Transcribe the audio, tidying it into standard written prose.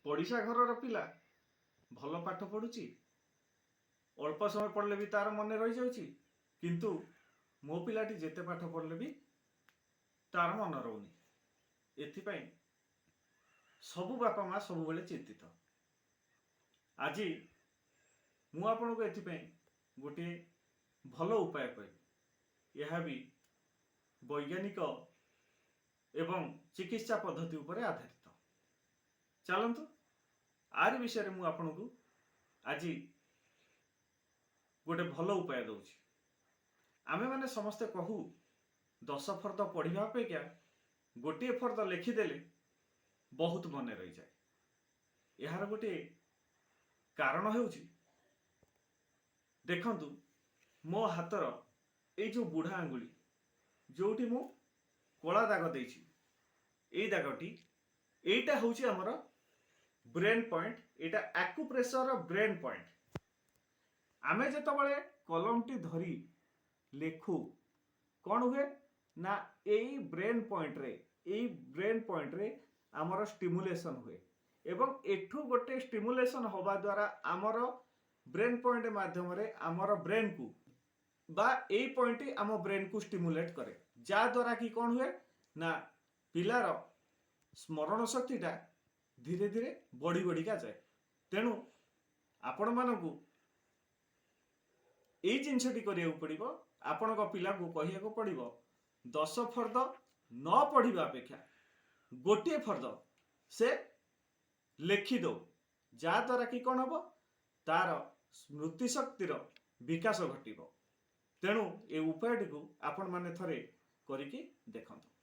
ପଡ଼ିଶା ଘରର ପିଲା ଭଲ ପାଠ ପଢ଼ୁଛି, ଅଳ୍ପ ସମୟ ପଢ଼ିଲେ ବି ତାର ମନେ ରହିଯାଉଛି, କିନ୍ତୁ ମୋ ପିଲାଟି ଯେତେ ପାଠ ପଢ଼ିଲେ ବି ତାର ମନେ ରହୁନି। ଏଥିପାଇଁ ସବୁ ବାପା ମା ସବୁବେଳେ ଚିନ୍ତିତ। ଆଜି ମୁଁ ଆପଣଙ୍କୁ ଏଥିପାଇଁ ଗୋଟିଏ ଭଲ ଉପାୟ କହିବି। ଏହା ବି ବୈଜ୍ଞାନିକ ଏବଂ ଚିକିତ୍ସା ପଦ୍ଧତି ଉପରେ ଆଧାରିତ। ଚାଲନ୍ତୁ, ୟାରି ବିଷୟରେ ମୁଁ ଆପଣଙ୍କୁ ଆଜି ଗୋଟେ ଭଲ ଉପାୟ ଦେଉଛି। ଆମେମାନେ ସମସ୍ତେ କହୁ, 10 ଫର୍ଦ୍ଦ ପଢ଼ିବା ଅପେକ୍ଷା ଗୋଟିଏ ଫର୍ଦ୍ଦ ଲେଖିଦେଲେ ବହୁତ ମନେ ରହିଯାଏ। ଏହାର ଗୋଟିଏ କାରଣ ହେଉଛି, ଦେଖନ୍ତୁ, ମୋ ହାତର ଏଇ ଯେଉଁ ବୁଢ଼ା ଆଙ୍ଗୁଳି, ଯେଉଁଠି ମୁଁ କଳା ଦାଗ ଦେଇଛି, ଏଇ ଦାଗଟି, ଏଇଟା ହେଉଛି ଆମର ବ୍ରେନ୍ ପଏଣ୍ଟ। ଏଇଟା ଆକୁପ୍ରେସର ବ୍ରେନ୍ ପଏଣ୍ଟ। ଆମେ ଯେତେବେଳେ କଲମଟି ଧରି ଲେଖୁ, କ'ଣ ହୁଏ ନା ଏଇ ବ୍ରେନ୍ ପଏଣ୍ଟରେ ଆମର ଷ୍ଟିମୁଲେସନ୍ ହୁଏ ଏବଂ ଏଠୁ ଗୋଟେ ଷ୍ଟିମୁଲେସନ୍ ହେବା ଦ୍ୱାରା ଆମର ବ୍ରେନ୍ ପଏଣ୍ଟ ମାଧ୍ୟମରେ ଆମର ବ୍ରେନ୍କୁ ବା ଏଇ ପଏଣ୍ଟଟି ଆମ ବ୍ରେନ୍କୁ ଷ୍ଟିମୁଲେଟ୍ କରେ, ଯାହାଦ୍ୱାରା କି କ'ଣ ହୁଏ ନା ପିଲାର ସ୍ମରଣ ଶକ୍ତିଟା ଧୀରେ ଧୀରେ ବଢ଼ି ବଢ଼ିକା ଯାଏ। ତେଣୁ ଆପଣମାନଙ୍କୁ ଏଇ ଜିନିଷଟି କରିବାକୁ ପଡ଼ିବ। ଆପଣଙ୍କ ପିଲାକୁ କହିବାକୁ ପଡ଼ିବ, 10 ଫର୍ଦ୍ଦ ନ ପଢ଼ିବା ଅପେକ୍ଷା ଗୋଟିଏ ଫର୍ଦ୍ଦ ସେ ଲେଖିଦଉ, ଯାହାଦ୍ୱାରା କି କ'ଣ ହେବ, ତାର ସ୍ମୃତି ଶକ୍ତିର ବିକାଶ ଘଟିବ। ତେଣୁ ଏ ଉପାୟଟିକୁ ଆପଣମାନେ ଥରେ କରିକି ଦେଖନ୍ତୁ।